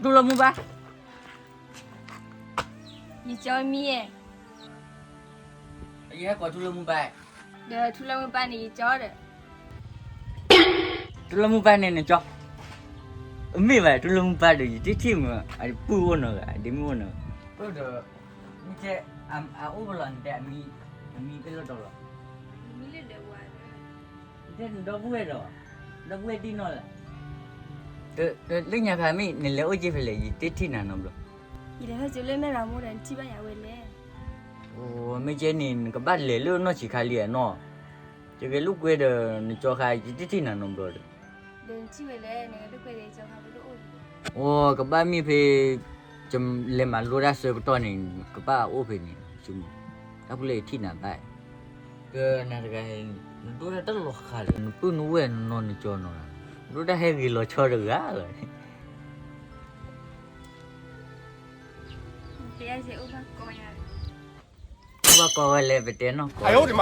ထူလၢမူပၢ်, ယကၠီမံဧါ, ယဟဲကိးထူလၢမူပၢ်, ဒီးထူလၢမူပၢ်န့ၣ် ယကၠီဒီး, ထူလၢမူပၢ်န့ၣ်နကၠီ, မ့ၢ်ဘၣ်ထူလၢမူပၢ်ဒီး ယတထံၣ်မး အပုၢ်အိၣ်နီၤဂၤ ဒ့မုၣ်အိၣ်နီၤဂၤ, ဒီး မ့ၢ်ကဲ အအိၣ်ဖဲလဲၣ် နတဲ အမံၤဖဲလဲၣ်ဒီးလီၤ, တဲနဒီပုၢ်ဝဲၢ်ဒီး, ဒီပုၢ်ဝဲၢ်ဒ်နီၢ်လဲၣ်, လၢညါခါမ့ၢ်နလဲၤအိၣ်က့ၤဖဲလဲၣ် ယတထံၣ်နၤနီတဘျီ, ယလဲၤဟဲက့ၤလၢမဲၢ်ရမိၢ်ဒီး နထံၣ်ဘၣ်ယၤဝဲလဲၣ်, အိ မ့ၢ်ကဲန့ၣ် နကဘၣ်လဲၤလၢနီၢ်ဆံးခါလံဧါနီၤ, ယကဲလၢကွဲဒီး နကၠီခါ ယတထံၣ်နၤနီတဘျီဒီး ဒီးနထံၣ်ဝဲလဲၣ် နကဲလၢကွဲဒီး ယကၠီခါပဒိၣ်အိၣ်လံ, အိ ကဘၣ်မ့ၢ်ဖဲ လဲၤမၤလိတၢ်ဆၢကတီၢ်န့ၣ် ကဘၣ်အိၣ်ဖဲန့ၣ်, တၢ်ဖူလၢယထံၣ်နၤဘၣ်, ကနၤတဂၤ နဒိၣ်တၢ်တလီၤဃာ်ဒီး နပုၢ်နဝဲၢ်နနီၢ်နကၠီနီၤ, ဒိၣ်တၢ်ဟဲဂ့ၤလီၤဆီတဂၤလီၤ, အိၣ်ဘၣ်ကီဝဲလဲၣ် ပတဲနီၢ်ကီ,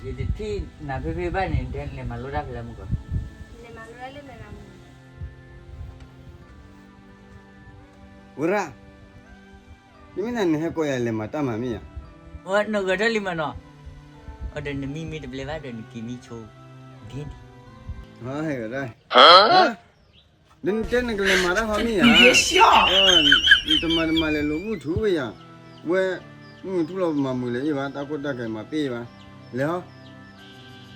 ယတထံၣ်နၤဖဲဖဲဘၣ်န့ၣ် နတဲလဲၤမၤလိတၢ်ဖဲလဲၣ်မူကီ, လဲၤမၤလိတၢ်လၢမဲၢ်ရမိၢ်, ဝဲရၣ်, ယမ့ၢ်နၤနဟဲကိးယၤလဲၤမၤတၢ်မၤမ့ၢ်ဧါ, နဂဲၤထၢၣ်လံမးနီၤ, ဒီးနမံမ့ၢ်တဘျဲဘၣ်ဒီး နက့ၤမံဆိ, ဒ်န့ၣ်, ဟဲဂဲၤထၢၣ်, ဒီးနတဲနကလဲၤမၤတၢ်ဟီမ့ၢ်ဧါ, နတမၤတမၤလဲၤလိာ်မုၢ်ထူဝဲယၤ, ဝဲ, မုၢ်ထူလီၤပမၤမုာ်လဲၤအ့ၣ်ဘၣ် တၢ်ကိၢ်တၢ်ဂီၤမၤပ့ၢ်ဘၣ်, လဲၤဟ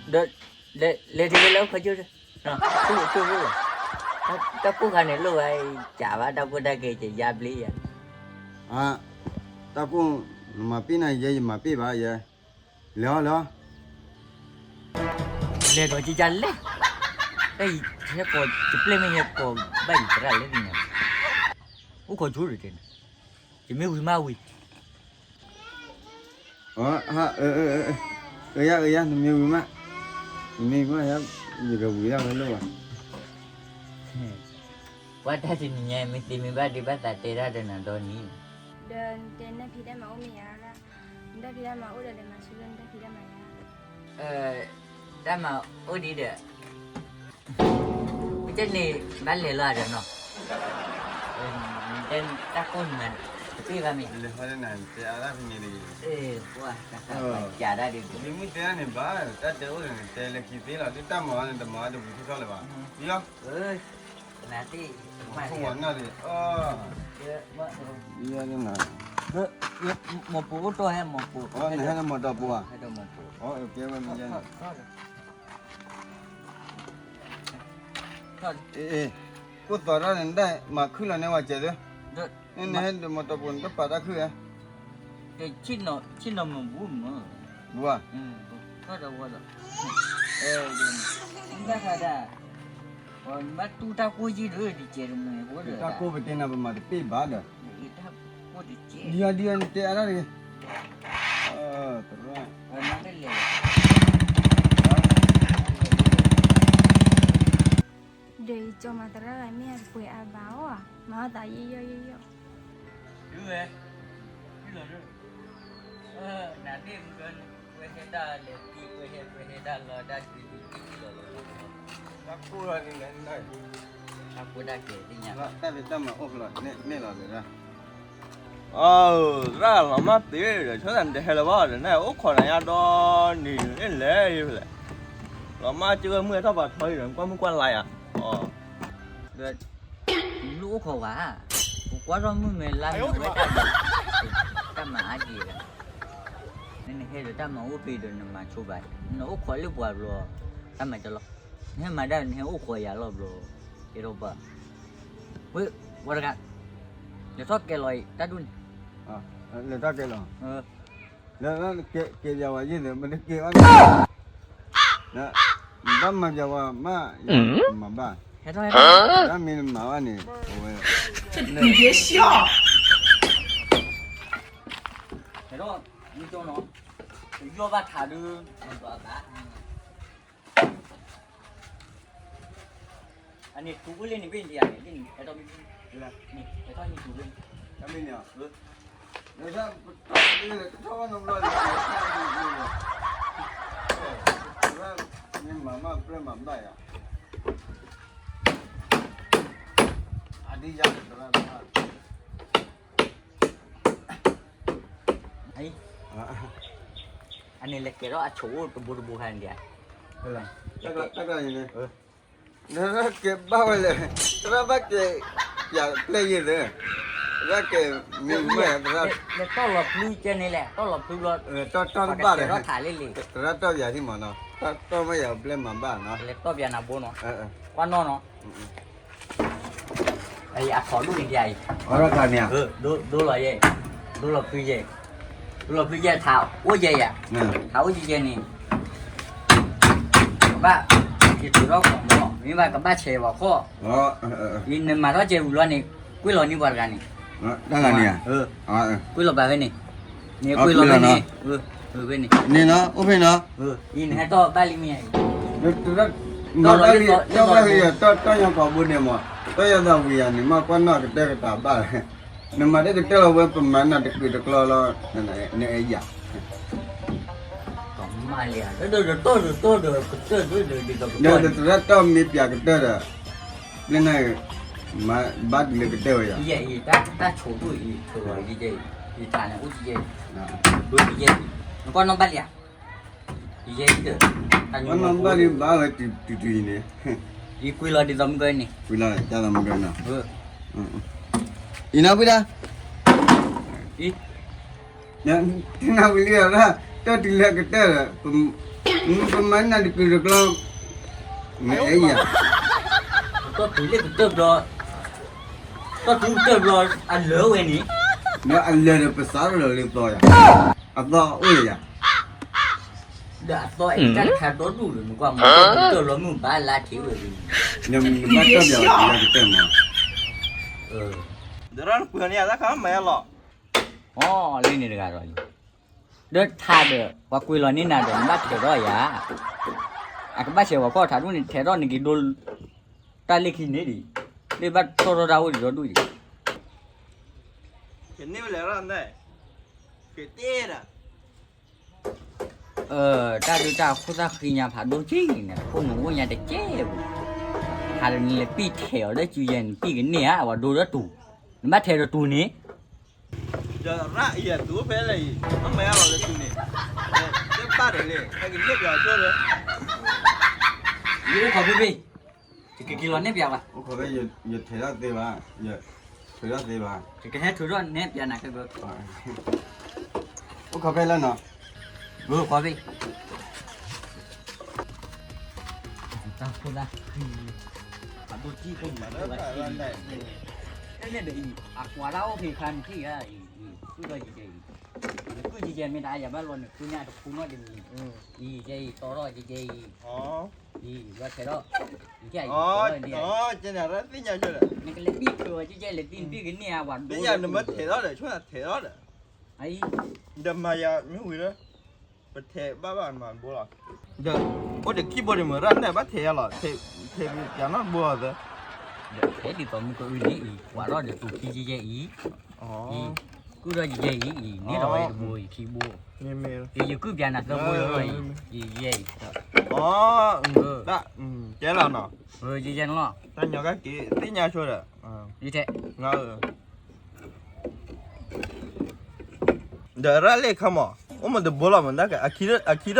ီ, ဒီး, လဲၤထံၣ်ဝဲလၢခီကၠိ, တၢ်ကိၢ်ခါန့ၣ်လိၣ်ဝဲ, ကးဘၣ်တၢ်ကိၢ်တၢ်ဂီၤကယါဘျ့ယၤ, အ, တၢ်ကိၢ်, နမၤပ့ၢ်နၤယဲ ယမၤပ့ၢ်ဘၣ်ယဲ, လဲၤဟီလဲၤဟီ လဲၤဒီးကကလဲၣ်, တၢ်အံၤဟဲကိး တပျဲၢ်မ့ၢ်ဟဲကိးဘၣ်ယသရၣ်လၢနၤ, အိၣ်ခိးဆိဒီးတဲနၤ, ယမ့ၢ်ဝံၤမးဝံၤ, အ, အ, အ, အ, အ, နမ့ၢ်ဝံၤမး, နမ့ၢ်ဝံၤမး ယကဝံၤဒၣ်ဝဲလိၣ်ဘၣ်, ပှၤတၢ်တနံၤညါ မ့ၢ်သ့မ့ၢ်ဘၣ်ဒံးဘၣ်သးတဲတၢ်ဒီးနၤဒီနံၤ, ဒီးနတဲနတၢ်ဖံးတၢ်မၤအိၣ်မ့ၢ်ယၤ, နတၢ်ဖံးတၢ်မၤအိၣ်ဒီးလဲၤမၤဆူလၢနတၢ်ဖံးတၢ်မၤယၤ, တၢ်မၤအိၣ်ဒံးဒီး, မ့ၢ်ကဲန့ၣ် ဘၣ်လဲၤလီၤဒီးနီၤ, တၢ်ကိၢ်န့ၣ်မး, တပ့ၢ်ဘၣ်မ့ၢ်, လဲၤဟီလၢနၤ နတဲအါဒၣ်ဖဲန့ၣ်တဂ့ၤ, ပှၤ, ကးဒၣ်ဒ်, မ့ၢ်တဲန့ၣ်ဘၣ်, တၢ်တဲအိၣ်ဒီးနတဲလၢခံသ့လီၤ, ဒ်တၢ်မၤအီၤန့ၣ် တမၤအီၤတဝံၤထီၣ်ထီၣ်လၢၤဘၣ်, ယီၤ နသ့ၣ်, မၤခိၣ်မၤနၢ်ဒံး, ယီၤ, မီၢ်ပိာ်အိၣ်တီၢ်ဟဲမီၢ်ပိာ်, နဟဲလၢမီၢ်တီၢ်ပူၤဧါ, ကဲဝဲမ့ၢ်ယါန့ၣ်, ကိၢ်သီၣ်ထီၣ်န့ၣ် နတၢ်မၤခုၣ်လီၤန့ၢ်ဝဲစဲးသၢ, နဟဲလၢမီၢ်တီၢ်ပူၤန့ၣ် တပာ်တၢ်ခုၣ်ဧါ, ဆ့ၣ်နီၤမုၢ်ဘူမုၢ်, ဘူဧါ, ထီၣ်ဒီးဝဲဒီး, ဘၣ်ဃးဒၣ်, နဘၣ်တူၢ်တၢ်ကိၢ်ယံၢ်ဒီး တကဲးတမှဲၤဖိဒီး, တၢ်ကိၢ်ပတဲနၤပမၤတပ့ၢ်ဘၣ်ဒီး, တၢ်ကိၢ်တကဲး, ဒ်အီၤဒ်အီၤနတဲအါဒၣ်တဂ့ၤ, ဒီးယကၠီမၤသရၣ်ဂၤမ့ၢ်အတပှဲၤအါဘၣ်အီၤ, မၤအီၣ်သးယံာ်ယီၣ်ယံာ်ယီၣ်, ဒုဝဲ, ဒုလီၤဒု, နသ့ၣ်မုၢ်ကၢန့ၣ် ပှဲၤဟဲတၢ်လဲၤတံၢ် ပှဲၤဟဲပှဲၤဟဲတၢ်လီၤတၢ်တံၢ်တံၢ်တံၢ်လီၤလီၤ, တၢ်ကိၢ်လီၤန့ၣ်, တၢ်ကိၢ်တၢ်ဂီၤသ့ၣ်ညါ, တၢ်ဖံးတၢ်မၤအိၣ်ဖဲလီၤ, နဲၣ်လီၤသရၣ် အၢ သရၣ်လီၤမၢ်သ့ဒီး ဆိသးနတဟဲလၢၤဘၣ်ဒီး နအိၣ်ခိးနၤညါဒီနံၤန့ၣ်လဲၣ်, လီၤမၢ်က့ၤဝဲမုၢ်ဟဲထီၣ်ပှၤထီအံၤဒီး နကွၢ်မုၢ်ကွၢ်လါယၤ, ဒီး နအိၣ်ခိးဝဲ, ပကွၢ်ထီၣ်မုၢ်မဲာ်လါမဲာ်ဝဲတၢ်ဒီး, တၢ်မၤအါက့ၤဒီး, နဟဲဒီးတၢ်မၤအိၣ်ဖဲဒီးနမၤဆိဘၣ်, နအိၣ်ခိးလၢပှၤဘျီ, တၢ်မၤကလီၤ, နဟဲမၤဒၣ် နဟဲအိၣ်ခိးယၤလီၤဘျီ, ကဲထီၣ်ဘၣ်, ဝဲ, ဝဲတဂၤ, လဲၤထီၣ်ကဲလီၤအံၤ တၢ်ဒူၣ်န့ၣ်, လဲၤထီၣ်ကဲလီၤ, လၢကဲပျးဝဲယ့ၢ်ဒီး မ့ၢ်တကဲဘၣ်န့ၣ်, ဘၣ်မၤပျးဝဲမး, မၤဘၣ်, တၢ်မ့ၢ်နမၤဘၣ်န့ၣ်, အဝဲ, ဟဲထီၣ်, မ့ၢ်ကၠီနီၤ, ယီၢ်ဘၣ်ထးဒု, ဘၣ် အန့ၣ်တူၢ်ဝဲလၢန့ၣ်ဘ့ၣ်န့ၣ်ယၤန့ၣ် ဟဲထီၣ်မ့ၢ်, န့ၣ် ဟဲထီၣ်န့ၣ်တူၢ်ဝဲန့ၣ်, တၢ်မ့ၢ်န့ၣ်, လၢတၢ်ပတၢ်တထီၣ်နီတဘျီန့ၣ်, မၤမၢ်ပြၢမၤဘၣ်ယၤ, အဒံယၤတရၣ်, အန့ၣ်လဲၤကဲထီၣ်အဆိးအိၣ်တဘိတဘိခါန့ၣ်ဒံး, တၢ်တၢ်န့ၣ်, ကဲဘၣ်ဝဲလဲၣ်, တရၣ်ဘၣ်ကဲ, ပျဲပျဲယဲၢ်သၢ, တရၣ်ကဲ, မ့ၢ်မ့ၢ်, လဲၤတီၢ်လီၤဖုကဲန့ၣ်လဲၣ်, တီၢ်လီၤဖုဘျီ, တၢ်တၢ်ဘၣ်လဲၣ်, တရၣ်တီၢ်ပျဲထံမးနီၤ, တၢ်တီၢ်မ့ၢ်ယၤပျဲမၤဘၣ်နီၤ, လဲၤတီၢ်ပျဲနၤဘိနီၤ, ကွၢ်နီၣ်နီၤ အခိးဒိၣ်န့ၣ်ဒံးအံၤ, ဒိလီၤယဲၢ်, ဒိလီၤဖုယဲၢ်, ဒိလီၤဖုယဲၢ်ထးအိၣ်ယဲၢ်ယၤ, ထးအိၣ်ယဲၢ်ယဲၢ်န့ၣ်, ကဘၣ်, ယထုးထီၣ်ကီးမီၢ် မ့ၢ်ဘၣ်ကဘၣ်ဆဲးပှၤခီၣ်, နမၤထီၣ်ကဲဝံၤလီၤန့ၣ်, ကွံာ်လီၤန့ၢ်ပှၤတဂၤန့ၣ်, ကွံာ်လီၤဘၣ်ဖဲန့ၣ်, ကွံာ်လီၤဖဲန့ၣ်, န့ၣ်နီၤ, အိၣ်ဖဲနီၤ, အံၤနဟဲတီၢ်ဘၣ်လံမ့ၢ်ဧါ, တီၢ်ဘၣ်လံ, တီၢ်ညါကိာ်ဘိန့ၣ်မး, တီၢ်ယၤသးဝံၤယၤန့ၣ် မ့ၢ်ကွၢ်နီၣ်ကတၢၢ်ကတၢၢ်ဘၣ်, နမၤတကတၢၢ်လီၤဝဲပမၤနၢ်တကုာ်တကျီလီၤ, နအဲၣ်ယၤ, တီၢ်မ့ၢ်ပျဲကတၢၢ်ဒီး, မၤဘၣ်တုၤလၢကတၢၢ်ဝဲယၤ, တၢ်ဆိးဒိၣ်အံၤ, ယထးန့ၣ်အိၣ်ယဲၢ်, နကွၢ်နီၣ်ဘၣ်လံဧါ, ယဲၢ်ဒီး, ကွၢ်နီၣ်ဘၣ်လံဘၣ်ဝဲတုၤတုၤအံၤန့ၣ်, ယကွံာ်လီၤဒ်သိးမုၢ်ကီၢ်န့ၣ်, ကွံာ်လီၤဒ်သိးမုၢ်ကီၢ်နီၤ, အံၤနီၤကွံာ်ဒၣ် နဝံၤလံဒီး, တီၢ်တုၤလၢကတၢၢ်ဒီး, ပမၤနၢ်တကုာ်တကျီ, နအဲၣ်ယၤ, တီၢ်တုၤလၢကတၢၢ်ဘျီ, တီၢ်တုၤကတၢၢ်ဘျီ, အလၢာ်ဝဲန့ၣ်, ဒီးအလၢာ်ဒီးပစးထီၣ်လၢသီယၤ, အသီအိၣ်လၢယၤ, ဒီးအသီအဲၣ်တၢ်တခါဒီဒူၣ်လၢနကွၢ်မး, တီၢ်တုၤကတၢၢ်ဘျီမုၢ်ဘၣ်လါထံးဝဲန့ၣ်, နဘၣ်တီၢ်ပျဲတုၤလၢကတၢၢ်မး, ဒီးရၣ်နပှ့ၤန့ၢ်ယၤတၢ်ခါမးယၤလီၤ အီလံန့ၣ်တဂၤဒီး, ဒီးထးဒီး ပှၤကွံာ်လီၤန့ၢ်နၤဒီး နဘၣ်ထဲးထီၣ်ယၤ, အကဘၣ်ဆဲးပှၤခီၣ်ထးဒိၣ်န့ၣ် ထဲးထီၣ်န့ၣ်က့ၤဒိ, တၢ်လၢခံန့ၣ်ဒံး, လၢဘၣ်တီၢ်ထီၣ်တၢ်အိၣ်ဒံးဒီဒူၣ်ဒံး, ကန့ၢ်ဝဲလဲၣ်ရၣ်န့ၣ်, ကတဲဒၣ် တၢ်ဒုးတၢ်ခိၣ်သၣ်ဃံညါဖးဒိၣ်က့ၤန့ၣ် ခိၣ်နူာ်အိၣ်ညါတကဲပူၤ, ဟးဒီးနလဲၤပံၢ်ထဲးအီၤလၢစုယဲၢ် နပံၢ်ကန့ၢ်ဧါ ပှၤဒိဒီတူာ်, နဘၣ်ထဲးဒီးတူာ်န့ၣ်, ဒီးရၣ်အံၤအတူၢ်ဖဲလဲၣ်အံၤ မ့ၢ်မၤယါလီၤလၢစုန့ၣ်, တဘၣ်ဒီးလဲၣ် ဟဲကန့ၢ်ပၠးဆိဒီး, ယအိၣ်ခိးဖဲဖဲ, ယကက့ၤလီၤန့ၢ်ပၠးဘၣ်, အိၣ်ခိးဖဲ, ယထဲးထီၣ်သ့ဘၣ်, ယထဲးထီၣ်သ့ဘၣ်, ယကဟဲထုးထီၣ်နဲပၠးနၤခဲဘျီ, အိၣ်ခိးဖဲလၢနီၤ, အိၣ်ခိးဖဲ တၢ်ခိၣ်လၢ်, အဒိၣ်ကံၢ်ခိၣ်မးလၢဘၣ်, တၢ်န့ၣ်ဒီးအံၤ အကွၢ်တၢ်အိၣ်ဖဲခါန့ၣ်ထံၣ်ဂၤအံၤ, ဃုာ်ဒီးယကဲအံၤ, ယဃုာ်ယကဲမ့ၢ်တၢ်ယၤဘၣ်လီၤန့ၣ် ဃုာ်ညါတခူနီၣ်တမံၤ, အံၤယကဲအံၤ တီထီၣ်ယကဲအံၤ, အံၤ လီၤထဲးထီၣ်, ယကဲအံၤ, နကလဲၤဘံၣ်ထွဲအီၤယကဲအံၤ, လဲၤဘံၣ်ကန့ၢ်ဧါ ပှၤဒိ, နမ့ၢ်ထဲးထီၣ်ဒီး ဆိနထဲးထီၣ်ဒီး အံၤ, ဒီးမၤယၤမ့ၢ်ဝံၤလၢ ပထဲးဘၣ်ဘၣ်မၤဘိလီၤ, ဒီးအိၣ်ဒီးခံဘိဒံးမ့ၢ်ရၣ်န့ၣ် ဘၣ်ထဲးယၤလီၤ, ထဲးပၠးနီတဘိလီၤသၢ, ဒီးထဲးဒ်သိးမုၢ်ကအုၣ်န့ၣ်အံၤ ကွၢ်ထီၣ်ဒီးတူာ်ခံယဲၢ်ယဲၢ်အံၤ, အံၤ, ကုၢ်ထီၣ်ယဲၢ်ယဲၢ်အံၤ အံၤ န့ၢ်ထီၣ်ဝဲတဘိအံၤခံဘိ, အံၤ ယကုၢ်ပၠးနၤသၢဘိလီၤအံၤ, ယဲၢ်အံၤ, ကဲလီၤနီၤ, ယဲၢ်ယဲၢ်န့ၣ်လီၤ, တၢ်ညီကက့ၤသ့ၣ်ညါဆိဒီး, ယထဲး ဒီးရၣ်လ့ၣ်ခါမး, အိၣ်မ့ၢ်တဘိလီၤမး တၢ်ကဲ, အခံဒီးဖျိးအီၣ်ဒီး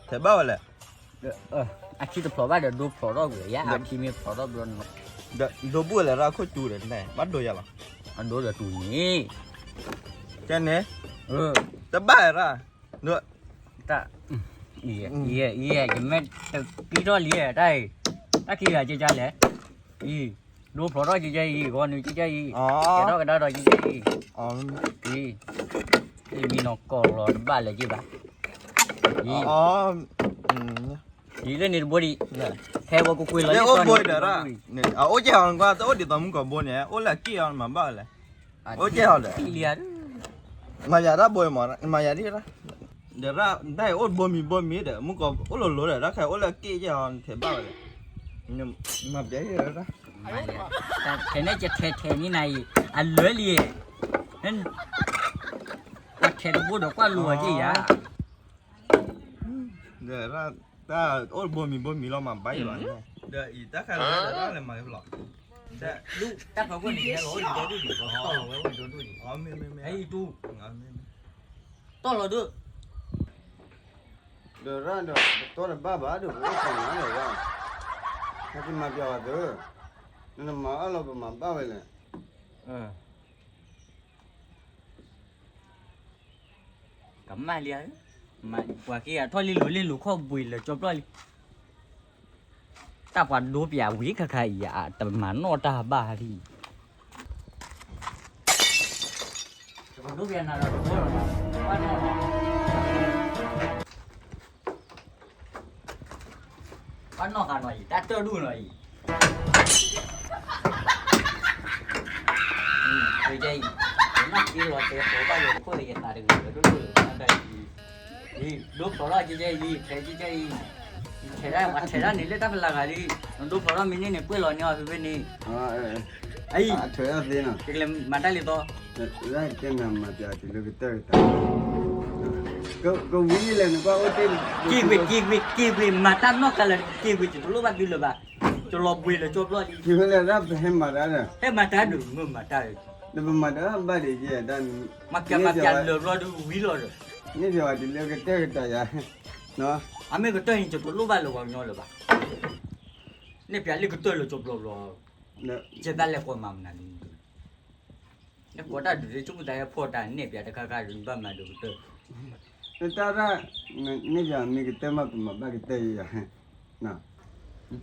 ထဲးဘၣ်ဝဲလဲၣ်, အခံတဖျိးဘၣ်ဒီး ဒိဖျိးထီၣ်ကွံာ်ယါ, အခံမ့ၢ်ဖျိးထီၣ်ဘျီန့ၣ်, ဒီးဒိဘူၣ်ဝဲလဲၣ် ရၣ်ခိၣ်စူၤဒီး ဘၣ်ဒိယၤလီၤ, အဒိဒီးတူၢ်န့ၣ်, ကဲန့ၣ်, တဘၣ်ရၣ်, တၢ်, ယမ့ၢ်တကံထီၣ်လံတၢ်အံၤ, တၢ်ခံဂၤကကလဲၣ်, အံၤ, ဒိဖျိးထီၣ်ကကဲအံၤ ဂီၤနုာ်ကကဲအံၤ, ကဲထီၣ်ကဒါဒီးကကဲအံၤ, အံၤ, မံနီၢ်ကီၢ်လီၤတဘၣ်လၢၤက့ၤဘၣ်, အံၤ, အံၤလၢန့ၣ်တဘိဒံး, ဟဲဝဲကွ့ၢ်ကွ့ၢ်လီၤန့ၣ်, အိၣ်ကဲဟီၤကွၢ် တအိၣ်ဒ်သိးမုၢ်ကီၢ်ဘိန့ၣ် အိၣ်လၢအက့ၢ်အီၤမၤဘၣ်ဝဲလဲၣ်, အိၣ်ကဲဟီၤဒီး, မၤယၤတၢ်ဘိမး မၤယၤဒ်ရၣ်, ဒီးရၣ်တၢ်အံၤအိၣ်ဘိမံၤဘိမံၤဒီး မုၢ်ကီၢ်အိၣ်လိၤလိၤဒီး တၢ်ခဲအိၣ်လၢအက့ၢ်ကဲဟီၤ ထဲးဘၣ်ဝဲလဲၣ်, မၤပျဲ, ထဲးန့ၣ်ကထဲးထဲးန့ၣ်နၤအံၤ, အလၢလံ, ပှၤထဲးတဘိဒီးကွၢ်လိၤအက့ၢ်ယါ, ဒီးရၣ် အိၣ်တဘိမံၤဘိမံၤလီၤမၤဘၣ်ယံၤလီၤ, ဒီးအံၤတၢ်ခါလၢလဲၤမၤလီၤ, တၢ်ဖီခိၣ်န့ၣ် လဲၤလီၤအိၣ်ဒီဒူၣ်ဒံး, တီၢ်လီၤဝဲအိၣ်ဒီဒူၣ်ဒံး, အံၤတူၢ်, တီၢ်လီၤဒိၣ်, ဒီးရၣ်ဒီး ပတီၢ်တဘၣ်ဘၣ်ဒီး ပအိၣ်ခိးနၤဒီးရၣ်, နက့ၤမၤပျးဝဲသု, နနမၤအၢၣ်လီၤပမၤဘၣ်ဝဲလဲၣ်. ကမၣ်လံဧၢ, ပှၤက့ၤအထီၣ်လံလိၤလံလိၤခီၣ်ဘှံးလၢကၠီပျီလံ, တၢ်ပှၤဒိပျးဝံၤခါခါအံၤ အတမၤနီၣ်တၢ်ဘၣ်ဟါလံ, ပှၤဒိပျးနၤဒီးတဘိလီၤ, ဘၣ်နီၣ်ဃာ်နီၤအံၤ တၢ်တၢၢ်ဒူၣ်နီၤအံၤ, ကဲအံၤ, နီၣ်က့လီၤတဲာ်ဃီၤဘၣ်ယိၤခိၣ်ဒီးယသးတဂ့ၤလၢဒိၣ်ဒိၣ်လၢၤဘၣ်တၢ်အံၤ, ဒိဖျိးထီၣ်ကဲကဲအံၤ ထဲကဲကဲအံၤ, ထဲဒၣ်ပှၤထဲဒၣ်န့ၣ်လၢတၢ်ဖးလၢ်ဂၤလံ, နဒိဖျိးထီၣ်မ့ၢ်န့ၣ်န့ၣ် ပှဲၢ်လီၤန့ၢ်အီၤဖဲဖဲန့ၣ်, အံၤ, အထၢၣ်အီၤသ့နီၤ, ကလဲၤမၤတၢ်လံသီ ကဲနမၤပျးတုၤလၢကတၢၢ်ကတၢၢ်, ကဝံၤလဲၣ်နကွၢ်အိၣ်တ့ၢ်, က့ၤကွံာ် က့ၤကွံာ် က့ၤကွံာ် မၤတၢ်နီၢ်ကါလၢ် က့ၤကွံာ် တလိၣ်ဘၣ်သုလၢၤဘၣ်, ကလီၤဘှံးလၢကၠီပျီလံ, က့ၤဝဲလဲၣ်ဒၣ်ပဟဲမၤတၢ်ဒီး, ဟဲမၤတၢ်ဒုး မၤတၢ်, နပမၤတၢ်ဘၣ်ဒံးကဲဒၣ်, မၤပျးမၤပျးလၢာ်ဘျီဒုးဝံၤလီၤဒီး, န့ၣ်ပျးဝဲတုၤလၢကတၢၢ်ကတၢၢ်ယၤ, အမ့ၢ်ကတၢၢ်န့ၣ် ကတလိၣ်ဘၣ်လၢပှၤကညီလၢၤဘၣ်, န့ၣ်ပျးလၢကတၢၢ်လၢကၠီပျီဘျီ, ကဲသးလဲၤကိးမၤမနုၤလံ နကိးတၢ်ဒုးလၢဆိကမိၣ်သးဟဲဖီၣ်တၢ် နဲၣ်ပျးတခါခါဒီး နဘၣ်မၤဒီးကတၢၢ်, တၢ်ရၣ်, န့ၣ်ပျးမ့ၢ်ကတၢၢ်မး ပမၤဘၣ်ကတၢၢ်ယၤ, န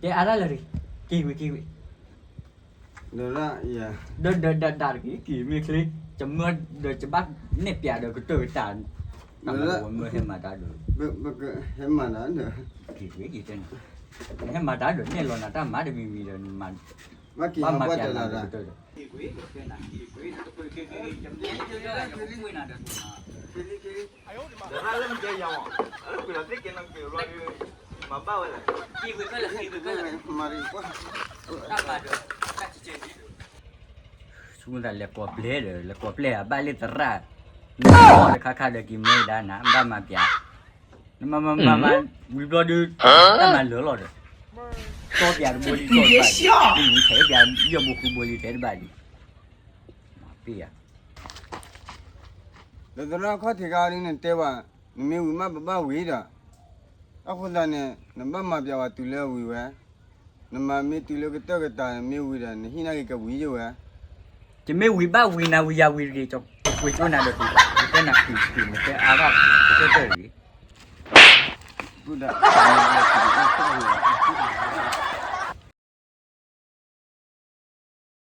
တဲအါဒၣ်လၢၤ, က့ၤဝံၤ က့ၤဝံၤ, ဒီးရၣ်ယၤ, ဒီးဒီးဒၣ်တက့ၢ် က့ၤမ့ၢ်ချ့, ကမၢဒီးကဘၣ်နဲၣ်ပျးဒီးကတၢၢ်ကတၢၢ်, တၢ်မၤဒီးဝဲမၢဟဲမၤတၢ်ဒီး, ပကဟဲမၤတၢ်ဒီး, က့ၤဝံၤ က့ၤတဲနၤ, ဟဲမၤတၢ်ဒီး နဲၣ်လီၤနၤတၢ်မၤတမံၤမံၤဒီး နမၤ, ဘၣ်က့ၤဟးဘၣ်တဲလီၤတၢ် ဒီးရၣ်လၢမ့ၢ်ကဲယၤမး, လၢကွံာ်လီၤသ့ၣ်ကဲနီၤက့ၤဘျီဒီး, မၤဘၣ်ဝဲလဲၣ်, ဆိကမိၣ်သးလဲၤကိးပျဲၢ်ဒီး လဲၤကိးပျဲၢ်အဘၣ်လၢသရၣ်, နမၤတခါခါဒီးက့ၤမၢဝဲဒၣ်နၤ ဘၣ်မၤပျး, နမၤမၤမၤမၤ ဝံၤဘျီဒီး, တၢ်မၤလၢာ်လီၤဒီး, တီပျးတဘိလံ တီတဘၣ်လံ, ထဲပျးယဲၢ်ဘိဃုဘိလံ ထဲတဘၣ်လံ, မၤပျး ဒီးသရၣ်ခီၣ်ထံးခါအံၤဒ်နတဲဝဲ, နမ့ၢ်ဝံၤမးပဘၣ်ဝံၤဒီး, အဃိသတးန့ၣ် နဘၣ်မၤပျးဝဲတုၤလၢဝံၤဝဲ, နမၤမ့ၢ်တုၤလၢကတၢၢ်ကတၢၢ် နမ့ၢ်ဝံၤဒီး နဟံၣ်န့ၢ်က့ၤကဝံၤယဝဲ, ယမ့ၢ်ဝံၤဘၣ်ဝံၤနၤဝံၤယၤဝံၤတဂ့ၤ, ပှ့ၤကၠိနၤဒီး ပတဲနၤဃံးဃံး နတဲအါထီၣ်ကတၢၢ်တဂ့ၤ, ဒီး